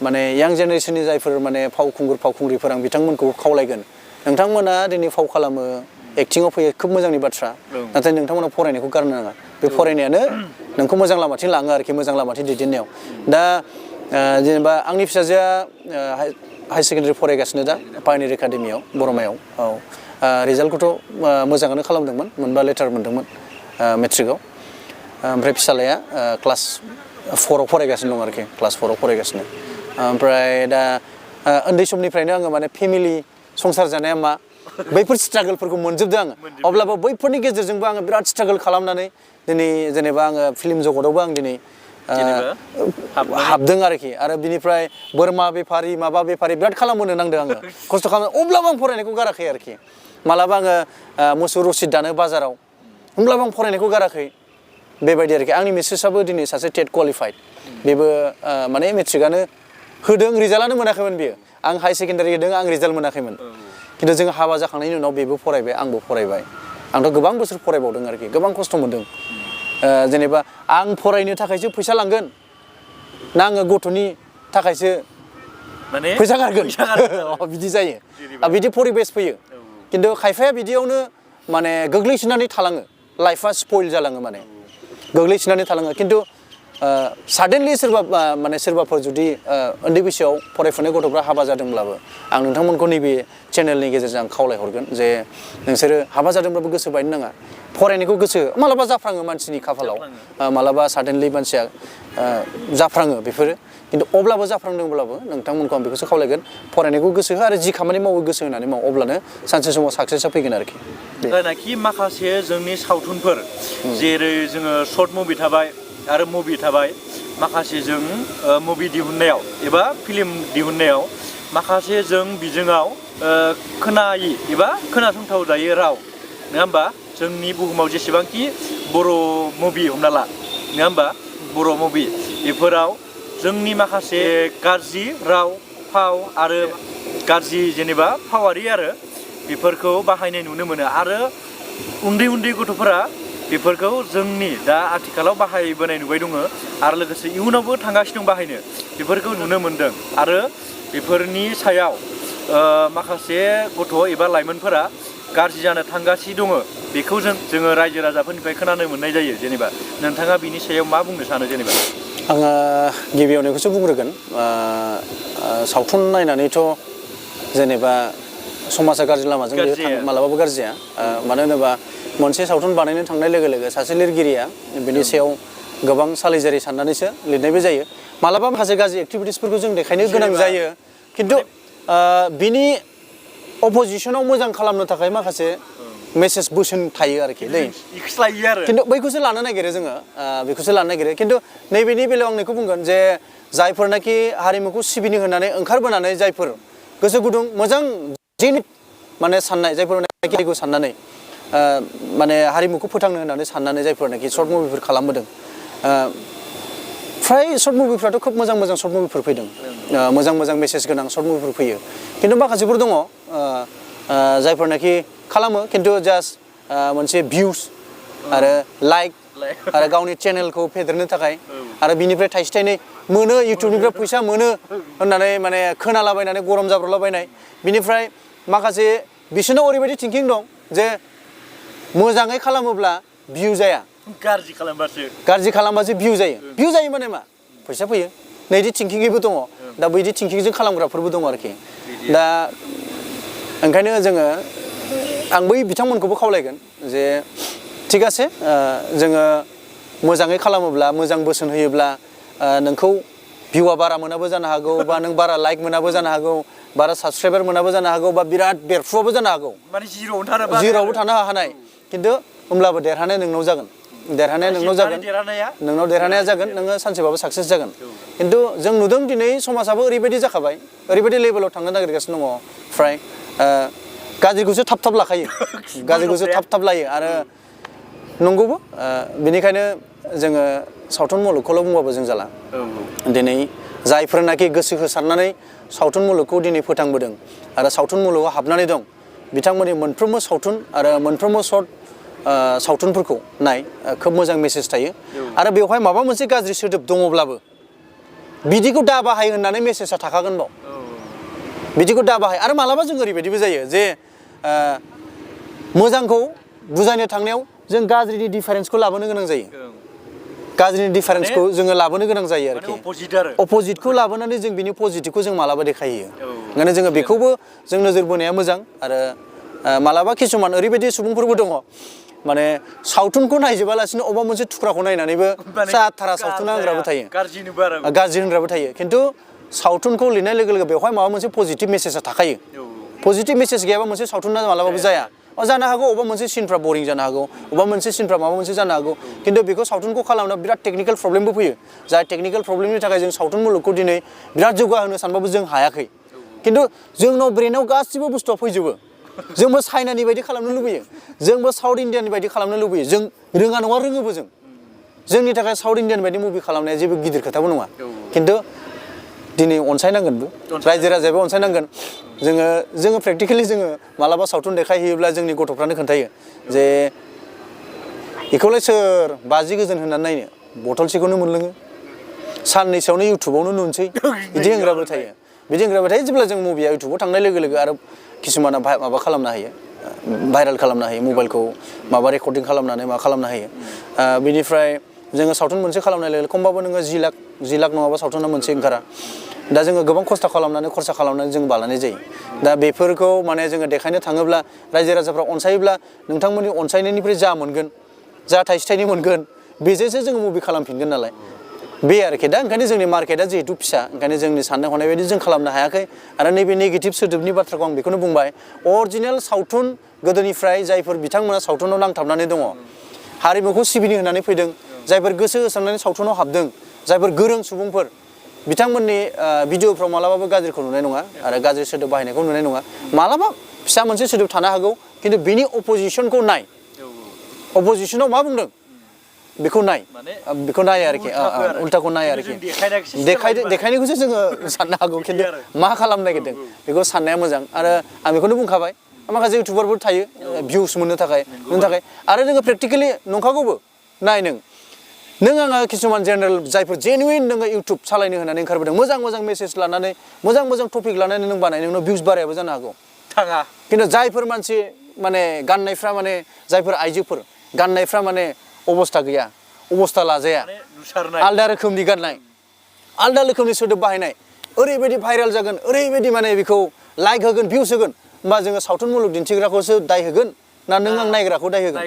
A: माने यां जेनेरेसननि जायफोर माने फावखुंग्रिफोर आं बिथांमोनखौ खावलायगोन नोंथांमोना दिनै फाव खालामो एक्टिंआव फैयो खोब मोजांनि बाथ्रा नाथाय नोंथांमोना फरायनायखौ गारनो नाङा बे फरायनायानो नोंखौ मोजां लामाथिं लाङो आरोखि मोजां लामाथिं दैदेननायाव दा जेनेबा आंनि फिसाजोआ हाई सेकेन्डारि फरायगासिनो दा पायनिर एकाडेमियाव बरमायाव औ रिजाल्टखौथ' मोजाङानो खालामदोंमोन मोनबा लेटार मोन्दोंमोन मेट्रिकआव ओमफ्राय फिसालाया क्लास 4आव फरायगासिनो दं आरोखि क्लास 4आव फरायगासिनो ओमफ्राय दा उन्दै समनिफ्रायनो आङो माने फेमिलि संसार जानाया मा बैफोर स्ट्रागोलफोरखौ मोनजोबदों आङो अब्लाबो बैफोरनि गेजेरजोंबो आङो बिराद स्ट्रागोल खालामनानै दिनै जेनेबा आङो फिल्म जगतावबो आं दिनै हाबदों आरोखि आरो बिनिफ्राय बोरमा बेफारि माबा बेफारि बिराद खालामबोनो नांदों आङो खस्थ' खालामनो अब्लाबो आं फरायनायखौ गाराखै आरोखि मालाबा आङो मोसौ रसिद दानो बाजाराव होमब्लाबो आं फरायनायखौ गाराखै बेबायदि आरोखि आंनि मिसेसआबो दिनै सासे टेट क्वालिफाइड बेबो माने मेट्रिकआनो होदों रिजाल्टआनो मोनाखैमोन बियो आं हाई सेकेन्डारि होदों आं रिजाल्ट मोनाखैमोन खिन्थु जों हाबा जाखांनायनि उनाव बेबो फरायबाय आंबो फरायबाय आंथ' गोबां बोसोर फरायबावदों आरोखि गोबां खस्थ' मोनदों जेनेबा आं फरायनो थाखायसो फैसा लांगोन ना आङो गथ'नि थाखायसो माने फैसा गारगोन बिदि जायो बिदि परिबेस फैयो खिन्थु खायफाया बिदियावनो माने गोग्लैसोनानै थालाङो लाइफआ स्पइल जालाङो माने गोग्लैसोनानै थालाङो खिन्थु साडेनलि सोरबाफोर जुदि उन्दै बैसोआव फरायफुनाय गथ'फ्रा हाबा जादोंब्लाबो आं नोंथांमोनखौ नैबे चेनेलनि गेजेरजों आं खावलायहरगोन जे नोंसोरो हाबा जादोंब्लाबो गोसो बायनो नाङा फरायनायखौ गोसो मालाबा जाफ्राङो मानसिनि खाफालाव मालाबा साडेनलि मानसिया जाफ्राङो बेफोरो खिन्थु अब्लाबो जाफ्रांदोंब्लाबो नोंथांमोनखौ आं बेखौसो खावलायगोन फरायनायखौ गोसो हो आरो जि खामानि मावो गोसो होनानै माव अब्लानो सानसे समाव साक्सेसआ फैगोन आरोखि
B: जायनाखि माखासे जोंनि सावथुनफोर जेरै जोङो सर्ट मुभि थाबाय आरो मुभि थाबाय माखासे जों मुभि दिहुननायाव एबा फिल्म दिहुननायाव माखासे जों बिजोङाव खोनायि एबा खोनासंथाव जायै राव नङा होमबा जोंनि बुहुमाव जेसेबांखि बर' मुभि हमना ला नङा होमबा बर' मुभि बेफोराव जोंनि माखासे गाज्रि राव फाव आरो गाज्रि जेनेबा फावारि आरो बेफोरखौ बाहायनाय नुनो मोनो आरो उन्दै गथ'फोरा बेफोरखौ जोंनि दा आथिखालाव बाहायबोनाय नुबाय दङ आरो लोगोसे इयुनावबो थांगासिनो दं बाहायनो बेफोरखौ नुनो मोनदों आरो बेफोरनि सायाव माखासे गथ' एबा लाइमोनफोरा गाज्रि जानो थांगासिनो दङ बेखौ जोङो रायजो राजाफोरनिफ्राय खोनानो मोननाय जायो जेनेबा नोंथाङा बिनि सायाव मा बुंनो सानो जेनेबा
A: आङो गिबियाव नोंखौसो बुंग्रोगोन सावथुन नायनानैथ' जेनेबा समाजा गाज्रि लामाजों मालाबाबो गाज्रि जाया मानो होनोबा मोनसे सावथुन बानायनो थांनाय लोगो लोगो सासे लिरगिरिया बेनि सायाव गोबां सालिजारि साननानैसो लिरनायबो जायो मालाबा माखासे गाज्रि एक्टिभिटिसफोरखौ जों देखायनो गोनां जायो खिन्थु बिनि अपोजिशनाव मोजां खालामनो थाखाय माखासे मेसेज बोसोन थायो आरोखि दै
B: इक्सलायो आरो
A: खिन्थु बैखौसो लानो नागिरो जोङो बेखौसो लानो नागिरो खिन्थु नैबेनि बेलायाव आं बेखौ बुंगोन जे जायफोरनाखि हारिमुखौ सिबिनो होननानै ओंखारबोनानै जायफोर गोसो गुदुं मोजां जेनिट माने साननाय जायफोरनाखि हारिखौ साननानै माने हारिमुखौ फोथांनो होननानै साननानै जायफोरनाखि सर्ट मुभिफोर खालामबोदों फ्राय सर्ट मुभिफ्राथ' खोब मोजां मोजां सर्ट मुभिफोर फैदों मोजां मोजां मेसेज गोनां सर्ट मुभिफोर फैयो खिन्थु माखासेफोर दङ जायफोरनाखि खालामो खिन्थु जास्ट मोनसे भिउस आरो लाइक आरो गावनि चेनेलखौ फेदेरनो थाखाय आरो बिनिफ्राय थाइसे थाइनै मोनो इउटुबनिफ्राय फैसा मोनो होननानै माने खोनालाबायनानै गरम जाब्रलाबायनाय बिनिफ्राय माखासे बिसोरनाव ओरैबायदि थिंकिं दं जे मोजाङै खालामोब्ला भिउ जाया गाज्रि खालामबासो भिउ जायो माने मा फैसा फैयो नैदि थिंकिंबो दङ दा बैदि थिंकिंजों खालामग्राफोरबो दङ आरोखि दा ओंखायनो जोङो आं बै बिथांमोनखौबो खावलायगोन जे थिग आसे जोङो मोजाङै खालामोब्ला मोजां बोसोन होयोब्ला नोंखौ भिउआ बारा मोनाबो जानो हागौ बा नों बारा लाइक मोनाबो जानो हागौ बारा साबस्क्राइबार मोनाबो जानो हागौ बा बिराद बेरफुआबो जानो हागौ
B: माने
A: जिर'आवबो थानो हानाय खिन्थु होमब्लाबो देरहानाय नोंनाव जागोन नोंनाव देरहानाया जागोन नोङो सानसेबाबो साक्सेस जागोन खिन्थु जों नुदों दिनै समाजाबो ओरैबायदि जाखाबाय ओरैबायदि लेभेलाव थांनो नागिरगासिनो दङ फ्राय गाज्रिखौसो थाब लाखायो गाज्रिखौसो थाब लायो आरो नंगौबो बेनिखायनो जोङो सावथुन मुलुगखौल' बुंबाबो जों जाला दिनै जायफोरनाखि गोसो होसारनानै सावथुन मुलुगखौ दिनै फोथांबोदों आरो सावथुन मुलुगाव हाबनानै दं बिथांमोननि मोनफ्रोमबो सावथुन आरो मोनफ्रोमबो सर्ट सावथुनफोरखौ नाय खोब मोजां मेसेज थायो आरो बेवहाय माबा मोनसे गाज्रि सोदोब दङब्लाबो बिदिखौ दा बाहाय होननानै मेसेजआ थाखागोन बाव बिदिखौ दा बाहाय आरो मालाबा जों ओरैबायदिबो जायो जे मोजांखौ बुजायनो थांनायाव जों गाज्रिनि डिफारेन्सखौ लाबोनो गोनां जायो गाज्रिनि डिफारेन्सखौ जोङो लाबोनो गोनां जायो आरोखि अपोजिटखौ लाबोनानै जों बिनि पजिटिभखौ जों मालाबा देखायहैयो ओंखायनो जोङो बेखौबो जों नोजोर बोनाया मोजां आरो मालाबा किसुमान ओरैबायदि सुबुंफोरबो दङ माने सावथुनखौ नायजोबालासिनो अबेबा मोनसे थुख्राखौ नायनानैबो जाथारा सावथुन होनग्राबो थायो गाज्रि होनग्राबो थायो खिन्थु सावथुनखौ लिरनाय लोगो लोगो बेवहाय माबा मोनसे पजिटिभ मेसेजआ थाखायो पजिटिभ मेसेज गैयाबा मोनसे सावथुना मालाबाबो जाया जानो हागौ अबेबा मोनसे सिनफ्रा बरिं जानो हागौ अबेबा मोनसे सिनफ्रा माबा मोनसे जानो हागौ खिन्थु बेखौ सावथुनखौ खालामनो बिराद टेकनिकेल प्रब्लेमबो फैयो जाय टेकनिकेल प्रब्लेमनि थाखाय जों सावथुन मुलुगखौ दिनै बिराद जौगाहोनो सानबाबो जों हायाखै खिन्थु जोंनाव ब्रेनाव गासिबो बुस्थुआ फैजोबो जोंबो चाइनानि बायदि खालामनो लुबैयो जोंबो साउथ इण्डियानि बायदि खालामनो लुबैयो जों रोङा नङा रोङोबो जोंनि थाखाय साउथ इण्डियान बायदि मुभि खालामनाया जेबो गिदिर खोथाबो नङा खिन्थु दिनै अनसायनांगोनबो रायजो राजायाबो अनसायनांगोन जोङो प्रेक्टिकेलि जोङो मालाबा सावथुन देखायहैयोब्ला जोंनि गथ'फ्रानो खोन्थायो जे बेखौलाय सोर 50 गोजोन होननानै नायनो बथलसेखौनो मोनलोङो साननैसोआवनो इउटुबावनो नुनोसै बिदि होनग्राबो थायो जेब्ला जों मुभिया इउटुबाव थांनाय लोगो लोगो आरो किसुमाना माबा खालामनो हायो भाइरेल खालामनो हायो मबाइलखौ माबा रेकर्डिं खालामनानै माबा खालामनो हायो बिनिफ्राय जोङो सावथुन मोनसे खालामनाय लोगो खमबाबो नोङो 10 लाख नङाबा सावथुना मोनसे ओंखारा दा जोङो गोबां खस्थ' खालामनानै खरसा खालामनानै जों बानायनाय जायो दा बेफोरखौ माने जोङो देखायनो थाङोब्ला रायजो राजाफ्रा अनसायोब्ला नोंथांमोननि अनसायनायनिफ्राय जा मोनगोन जा थाइसे थाइनै मोनगोन बेजोंसो जोङो मुभि खालामफिनगोन नालाय बे आरोखि दा ओंखायनो जोंनि मार्केटआ जिहेतु फिसा ओंखायनो जोंनि साननाय हनाय बायदि जों खालामनो हायाखै आरो नैबे नेगेटिभ सोदोबनि बाथ्राखौ आं बेखौनो बुंबाय अरिजिनेल सावथुन गोदोनिफ्राय जायफोर बिथांमोना सावथुनाव नांथाबनानै दङ हारिमुखौ सिबिनो होननानै फैदों जायफोर गोसो होसारनानै सावथुनाव हाबदों जायफोर गोरों सुबुंफोर बिथांमोननि भिडिअफ्राव मालाबाबो गाज्रिखौ नुनाय नङा आरो गाज्रि सोदोब बाहायनायखौ नुनाय नङा मालाबा फिसा मोनसे सोदोब थानो हागौ खिन्थु बिनि अपोजिसनखौ नाय अपोजिसनाव मा बुंदों बेखौ नाय आरोखि उल्टाखौ नाय आरोखि देखायनायखौसो जोङो साननो हागौ खिन्थु मा खालामनो नागिरदों बेखौ साननाया मोजां आरो आं बेखौनो बुंखाबाय माखासे इउटुबारफोर थायो भिउस मोननो थाखाय आरो जोङो प्रेक्टिकेलि नंखागौबो नाय नों आङो किसुमान जेनेरेल जायफोर जेनुइन नोङो इउटुब सालायनो होननानै ओंखारबोदों मोजां मेसेज लानानै मोजां टपिक लानानै नों बानाय नोंनाव भिउस बारायाबो जानो हागौ खिन्थु जायफोर मानसि माने गाननायफ्रा माने जायफोर आइजोफोर गाननायफ्रा माने अबस्था गैया अबस्था लाजाया आलदा रोखोमनि गाननाय आलदा रोखोमनि सोदोब बाहायनाय ओरैबायदि भाइरेल जागोन ओरैबायदि माने बेखौ लाइक होगोन भिउस होगोन होमबा जोङो सावथुन मुलुग दिन्थिग्राखौसो दाय होगोन ना नों आं नायग्राखौ दाय होगोन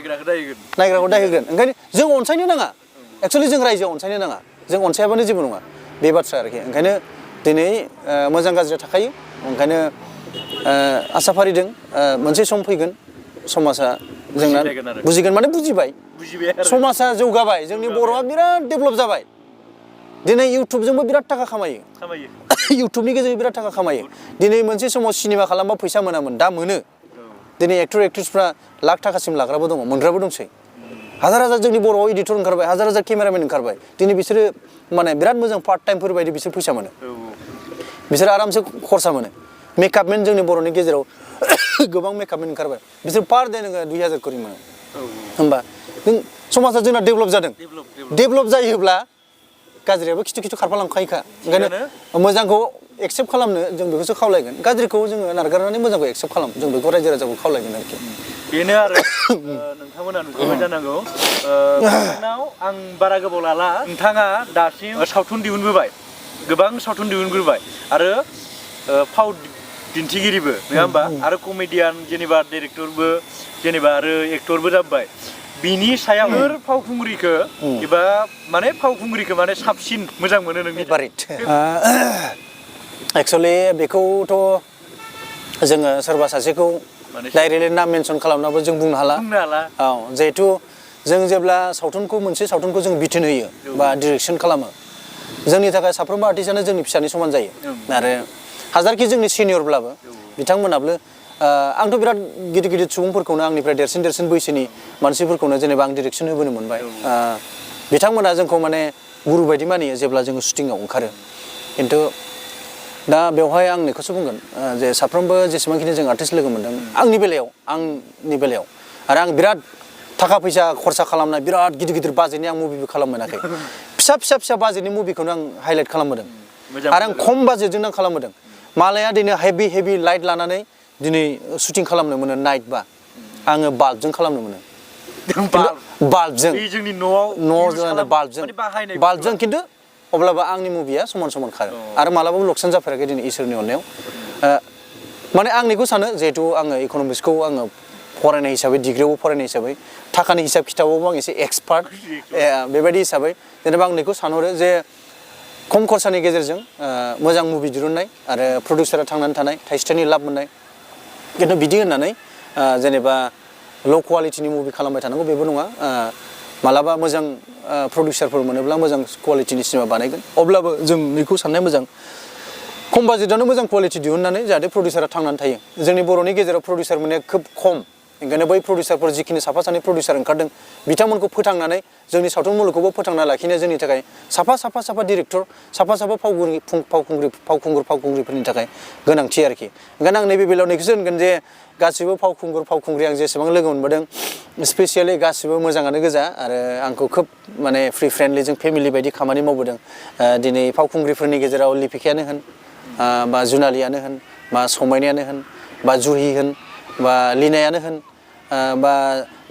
A: ओंखायनो जों अनसायनो नाङा एक्चुअलि जों रायजोआव अनसायनो नाङा जों अनसायाबानो जेबो नङा बे बाथ्रा आरोखि ओंखायनो दिनै मोजां गाज्रिया थाखायो ओंखायनो आसा फारिदों मोनसे सम फैगोन समाजा जोंना बुजिगोन माने बुजिबाय समाजा जौगाबाय जोंनि बर'आ बिराद डेभेलप जाबाय दिनै इउटुबजोंबो बिराद थाखा खामायो इउटुबनि गेजेरजों बिराद थाखा खामायो दिनै मोनसे समाव सिनेमा खालामबा फैसा मोनामोन दा मोनो दिनै एक्टर एक्ट्रेसफ्रा लाख थाखासिम लाग्राबो दङ मोनग्राबो दंसै हाजार हाजार जोंनि बर'आव एडिटर ओंखारबाय हाजार हाजार केमेरामेन ओंखारबाय दिनै बिसोरो माने बिराद मोजां पार्ट टाइमफोर बायदि बिसोर फैसा मोनो बिसोर आरामसे खरसा मोनो मेकआपमेन जोंनि बर'नि गेजेराव गोबां मेकआपमेन ओंखारबाय बिसोर पार डे नोङो 2000 करि मोनो होमबा समाजा जोंना डेभेलप जादों डेभेलप जायोब्ला गाज्रियाबो खिथु खिथु खारफालांखायोखा ओंखायनो मोजांखौ एक्सेप्ट खालामनो जों बेखौसो खावलायगोन गाज्रिखौ जोङो नारगारनानै मोजांखौ एक्सेप्ट खालाम जों बेखौ रायजो राजाखौ खावलायगोन आरोखि
B: बेनो आरो नोंथांमोना नुबाय जानांगौ नोंथांनाव आं बारा गोबाव लाला नोंथाङा दासिम सावथुन दिहुनबोबाय गोबां सावथुन दिहुनबोबाय आरो फाव दिन्थिगिरिबो नङा होमबा आरो कमेडियान जेनेबा डाइरेक्टरबो जेनेबा आरो एक्टरबो जाबाय बिनि सायाव फावखुंग्रिखौ एबा माने फावखुंग्रिखौ माने साबसिन मोजां मोनो नोंनि
A: बारित एक्चुअली बेखौथ' जोङो सोरबा सासेखौ डाइरेक्टलि नाम मेनसन खालामनाबो जों बुंनो हाला औ जिहेथु जों जेब्ला मोनसे सावथुनखौ जों बिथोन होयो बा डिरेक्सन खालामो जोंनि थाखाय साफ्रोमबो आर्टिस्टआनो जोंनि फिसानि समान जायो आरो हाजारखि जोंनि सिनियरब्लाबो बिथांमोनाबो आंथ' बिराद गिदिर गिदिर सुबुंफोरखौनो आंनिफ्राय देरसिन बैसोनि मानसिफोरखौनो जेनेबा आं डिरेक्सन होबोनो मोनबाय बिथांमोना जोंखौ माने गुरु बायदि मानियो जेब्ला जोङो शुटिंआव ओंखारो खिन्थु दा बेवहाय आं बेखौसो बुंगोन जे साफ्रोमबो जेसेबांखिनि जों आर्टिस्ट लोगो मोन्दों आंनि बेलायाव आरो आं बिराद थाखा फैसा खरसा खालामनाय बिराद गिदिर गिदिर बाजेटनि आं मुभिबो खालामबोनाखै फिसा बाजेटनि मुभिखौनो आं हाइलाइट खालामबोदों आरो आं खम बाजेटजोंनो आं खालामबोदों मालाया दिनै हेभि लाइट लानानै दिनै शुटिं खालामनो मोनो नाइट बा आङो बाल्बजों खालामनो मोनो बाल्बजों खिन्थु अब्लाबो आंनि मुभिया समान खारो आरो मालाबाबो लकसान जाफेराखै दिनै इसोरनि अननायाव माने आं बेखौ सानो जिहेतु आङो इक'नमिक्सखौ आङो फरायनाय हिसाबै डिग्रियावबो फरायनाय हिसाबै थाखानि हिसाब खिथाबावबो आं एसे एक्सपार्ट बेबायदि हिसाबै जेनेबा आं बेखौ सानहरो जे खम खरसानि गेजेरजों मोजां मुभि दिहुननाय आरो प्रडिउसारा थांनानै थानाय थाइसे थाइनै लाब मोननाय खिन्थु बिदि होननानै जेनेबा ल' कुवालिटिनि मुभि खालामबाय थानांगौ बेबो नङा मालाबा मोजां प्रडिउसारफोर मोनोब्ला मोजां कुवालिटिनि सिनेमा बानायगोन अब्लाबो जों बेखौ साननाया मोजां खम बाजेटावनो मोजां कुवालिटि दिहुननानै जाहाथे प्रडिउसारा थांनानै थायो जोंनि बर'नि गेजेराव प्रडिउसार मोननाया खोब खम ओंखायनो बै प्रडिउसारफोर जिखिनि साफा सानै प्रडिउसार ओंखारदों बिथांमोनखौ फोथांनानै जोंनि सावथुन मुलुगखौबो फोथांना लाखिनाया जोंनि थाखाय साफा डिरेक्टर साफा फावखुंग्रिफोरनि थाखाय गोनांथि आरोखि ओंखायनो आं नैबे बेलायाव नैखौसो होनगोन जे गासिबो फावखुंग्रि आं जेसेबां लोगो मोनबोदों स्पेसियेलि गासिबो मोजाङानो गोजा आरो आंखौ खोब माने फ्रि फ्रेन्डलि जों फेमिलि बायदि खामानि मावबोदों दिनै फावखुंग्रिफोरनि गेजेराव लिपिकायानो होन बा जुनालियानो होन बा समायनायानो होन बा जुहि होन बा लिनायानो होन बा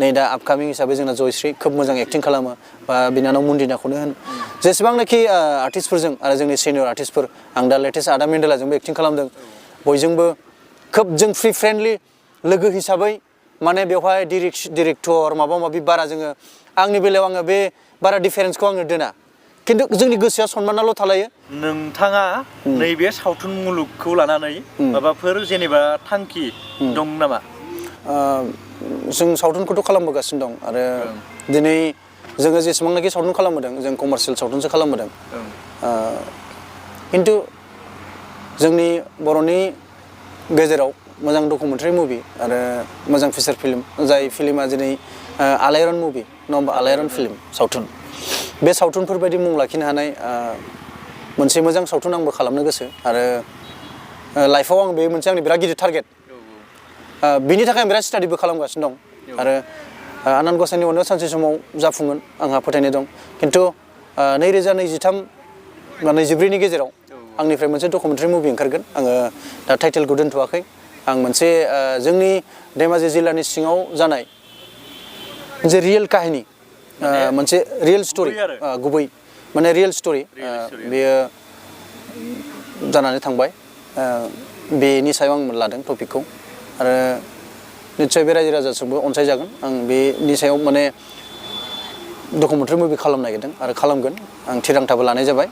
A: नै दा आपकामिं हिसाबै जोंना जयश्री खोब मोजां एक्टिं खालामो बा बिनानाव मुन्दिनाखौनो होन जेसेबांनाखि आर्टिस्टफोरजों आरो जोंनि सिनियर आर्टिस्टफोर आं दा लेटेस्ट आदा मेन्डेलाजोंबो एक्टिं खालामदों बयजोंबो खोब जों फ्रि फ्रेन्डलि लोगो हिसाबै माने बेवहाय डिरेक्टर माबा माबि बारा जोङो आंनि बेलायाव आङो बे बारा डिफारेन्सखौ आङो दोना खिन्थु जोंनि गोसोआ सनमानाल' थालायो
B: नोंथाङा नैबे सावथुन मुलुगखौ लानानै माबाफोर जेनेबा थांखि दं नामा
A: जों सावथुनखौथ' खालामबोगासिनो दं आरो दिनै जोङो जेसेबांनाखि सावथुन खालामबोदों जों कमार्शियेल सावथुनसो खालामबोदों खिन्थु जोंनि बर'नि गेजेराव मोजां डकुमेन्टारि मुभि आरो मोजां फिचार फिल्म जाय फिल्मा दिनै आलायारन मुभि नङा होमबा आलायारन फिल्म सावथुन बे सावथुनफोर बायदि मुं लाखिनो हानाय मोनसे मोजां सावथुन आंबो खालामनो गोसो आरो लाइफआव आं बे मोनसे आंनि बिराद गिदिर टारगेट बिनि थाखाय आं बिराद स्टाडिबो खालामगासिनो दं आरो आनान गसाइनि अननायाव सानसे समाव जाफुंगोन आंहा फोथायनाय दं खिन्थु 2023 बा 24नि गेजेराव आंनिफ्राय मोनसे डकुमेन्टारि मुभि ओंखारगोन आङो दा टाइटेलखौ दोनथ'वाखै आं मोनसे जोंनि धेमाजि जिल्लानि सिङाव जानाय मोनसे रियेल काहिनि मोनसे रियेल स्ट'रि गुबै माने रियेल स्ट'रि बेयो जानानै थांबाय बेनि सायाव आं लादों टपिकखौ आरो निस्सय बे रायजो राजाजोंबो अनसायजागोन आं बेनि सायाव माने डकुमेन्टारि मुभि खालामनो नागिरदों आरो खालामगोन आं थिरांथाबो लानाय जाबाय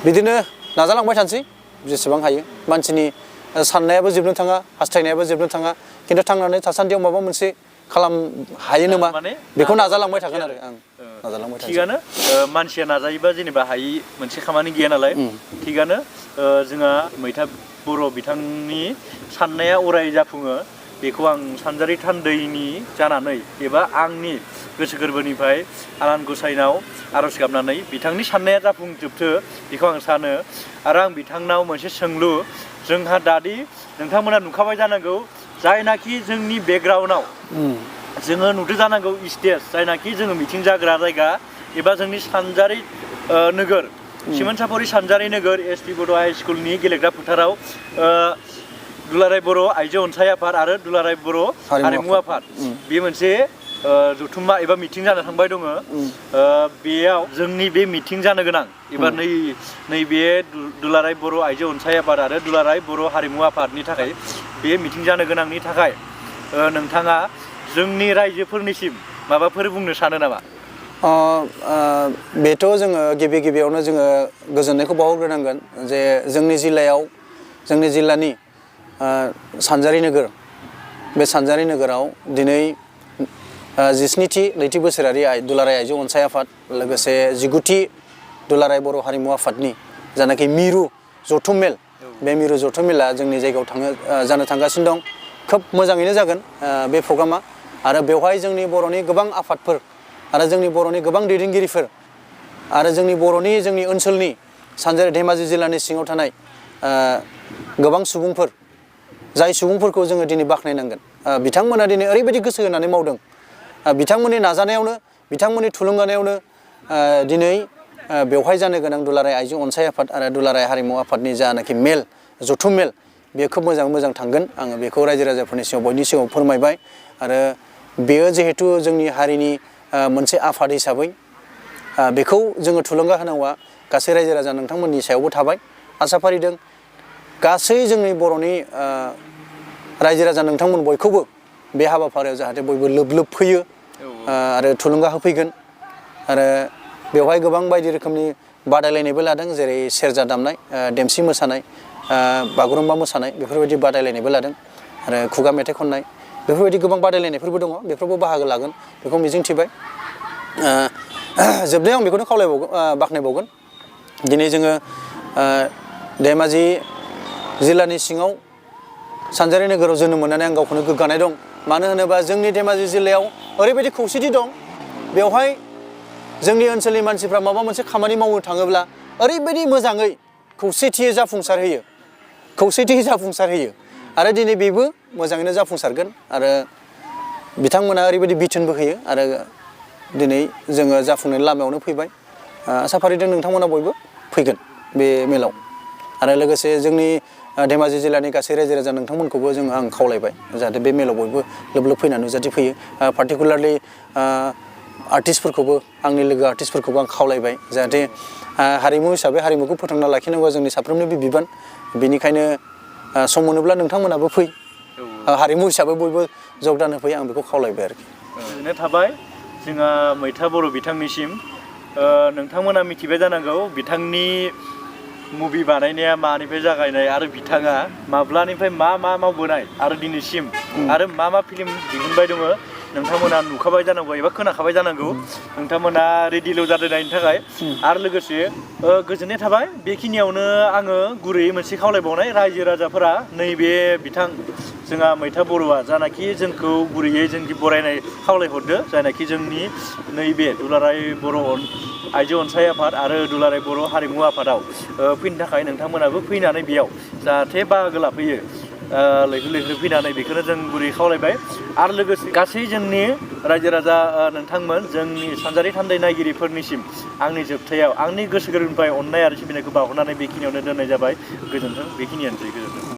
A: बिदिनो नाजालांबाय थानोसै जेसेबां हायो मानसिनि साननायाबो जोबनो थाङा हास्थायनायाबो जोबनो थाङा खिन्थु थांनानै थासान्दियाव माबा मोनसे खालाम हायो नामा बेखौ नाजालांबाय थागोन आरो आं नाजालांबाय थागोन
B: थिगानो मानसिया नाजायोबा जेनेबा हायि मोनसे खामानि गैया नालाय थिगानो जोंहा मैथा बर' बिथांनि साननाया अराय जाफुङो बेखौ आं सानजारि थान्दैनि जानानै एबा आंनि गोसो गोरबोनिफ्राय आनान गसाइनाव आर'ज गाबनानै बिथांनि साननाया जाफुंजोबथो बेखौ आं सानो आरो आं बिथांनाव मोनसे सोंलु जोंहा दादि नोंथांमोना नुखाबाय जानांगौ जायनाखि जोंनि बेकग्राउन्डआव जोङो नुदों जानांगौ स्टेज जायनाखि जोङो मिथिं जाग्रा जायगा एबा जोंनि सानजारि नोगोर सिमोनसाफुरि सानजारि नोगोर एसपि बड' हाइ स्कुलनि गेलेग्रा फोथाराव दुलाराय बर' आइजो अनसाय आफाद आरो दुलाराय बर' हारिमु आफाद बे मोनसे जथुम्मा एबा मिथिं जानो थांबाय दङ बेयाव जोंनि बे मिथिं जानो गोनां एबा नैबे दुलाराय बर' आइजो अनसाय आफाद आरो दुलाराय बर' हारिमु आफादनि थाखाय बे मिथिं जानो गोनांनि थाखाय नोंथाङा जोंनि रायजोफोरनिसिम माबाफोर बुंनो सानो नामा?
A: बेथ' जोङो गिबियावनो जोङो गोजोननायखौ बावहरग्रोनांगोन जे जोंनि जिल्लानि सानजारि नोगोर बे सानजारि नोगोराव दिनै 17थि नैथि बोसोरारि दुलाराय आइजो अनसाय आफाद लोगोसे 19थि दुलाराय बर' हारिमु आफादनि जानाखि मिरु जथुम-मेल बे मिरु जथुम-मेला जोंनि जायगायाव जानो थांगासिनो दं खोब मोजाङैनो जागोन बे प्रग्रामा आरो बेवहाय जोंनि बर'नि गोबां आफादफोर आरो जोंनि बर'नि गोबां दैदेनगिरिफोर आरो जोंनि ओनसोलनि सानजारि धेमाजि जिल्लानि सिङाव थानाय गोबां सुबुंफोर जाय सुबुंफोरखौ जोङो दिनै बाख्नायनांगोन बिथांमोना दिनै ओरैबायदि गोसो होनानै मावदों बिथांमोननि नाजानायावनो बिथांमोननि थुलुंगानायावनो दिनै बेवहाय जानो गोनां दुलाराय आइजो अनसाय आफाद आरो दुलाराय हारिमु आफादनि जानाखि जथुम-मेल बेयो खोब मोजां थांगोन आङो बेखौ रायजो राजाफोरनि सिगाङाव बयनि सिगाङाव फोरमायबाय आरो बेयो जिहेथु जोंनि हारिनि मोनसे आफाद हिसाबै बेखौ जोङो थुलुंगा होनांगौआ गासै रायजो राजा नोंथांमोननि सायावबो थाबाय आसा फारिदों गासै जोंनि बर'नि रायजो राजा नोंथांमोन बयखौबो बे हाबाफारियाव जाहाथे बयबो लोब फैयो आरो थुलुंगा होफैगोन आरो बेवहाय गोबां बायदि रोखोमनि बादायलायनायबो लादों जेरै सेरजा दामनाय देमसि मोसानाय बागुरुम्बा मोसानाय बेफोरबायदि बादायलायनायबो लादों आरो खुगा मेथाइ खननाय बेफोरबायदि गोबां बादायलायनायफोरबो दङ बेफोरावबो बाहागो लागोन बेखौ मिजिंथिबाय जोबनायाव आं बेखौनो बाख्नायबावगोन दिनै जोङो धेमाजि जिल्लानि सिङाव सानजारि नोगोराव जोनोम मोननानै आं गावखौनो गोग्गानाय दं मानो होनोबा जोंनि धेमाजि जिल्लायाव ओरैबायदि खौसेथि दं बेवहाय जोंनि ओनसोलनि मानसिफ्रा माबा मोनसे खामानि मावनो थाङोब्ला ओरैबायदि मोजाङै खौसेथियै जाफुंसार होयो आरो दिनै बेबो मोजाङैनो जाफुंसारगोन आरो बिथांमोना ओरैबायदि बिथोनबो होयो आरो दिनै जोङो जाफुंनायनि लामायावनो फैबाय आसा फारिदों नोंथांमोना बयबो फैगोन बे मेलाव आरो लोगोसे जोंनि धेमाजि जिल्लानि गासै रायजो राजा नोंथांमोनखौबो आं खावलायबाय जाहाथे बे मेलाव बयबो लोब फैनानै नुजाथि फैयो पार्टिकुलारलि आर्टिस्टफोरखौबो आंनि लोगो आर्टिस्टफोरखौबो आं खावलायबाय जाहाथे हारिमु हिसाबै हारिमुखौ फोथांना लाखिनांगौआ जोंनि साफ्रोमनिबो बिबान बेनिखायनो सम मोनोब्ला नोंथांमोनाबो फै हारिमु हिसाबै बयबो जगदान होफैयो आं बेखौ खावलायबाय आरोखि
B: गोजोननाय थाबाय जोंहा मैथा बर' बिथांनिसिम नोंथांमोना मिथिबाय जानांगौ बिथांनि मुभि बानायनाया मानिफ्राय जागायनाय आरो बिथाङा माब्लानिफ्राय मा मावबोनाय आरो दिनैसिम आरो मा फिल्म दिहुनबाय दङ नोंथांमोना नुखाबाय जानांगौ एबा खोनाखाबाय जानांगौ नोंथांमोना रेडिल' जादोंनायनि थाखाय आरो लोगोसे गोजोननाय थाबाय बेखिनियावनो आङो गुरैयै मोनसे खावलायबावनाय रायजो राजाफोरा नैबे बिथां जोंहा मैथा बर'आ जानाखि जोंखौ गुरैयै जोंखि बरायनाय खावलायहरदो जायनाखि जोंनि नैबे दुलाराय बर' आइजो अनसाय आफाद आरो दुलाराय बर' हारिमु आफादाव फैनो थाखाय नोंथांमोनाबो फैनानै बेयाव जाहाथे बाहागो लाफैयो लैहोर फैनानै बेखौनो जों गुरै खावलायबाय आरो लोगोसे गासै जोंनि रायजो राजा नोंथांमोन जोंनि सानजारि थान्दै नायगिरिफोरनिसिम आंनि जोबथायाव आंनि गोसो गोरबोनिफ्राय अननाय आरो सिबिनायखौ बावहरनानै बेखिनियावनो दोननाय जाबाय गोजोन्थों बेखिनियानोसै गोजोन्थों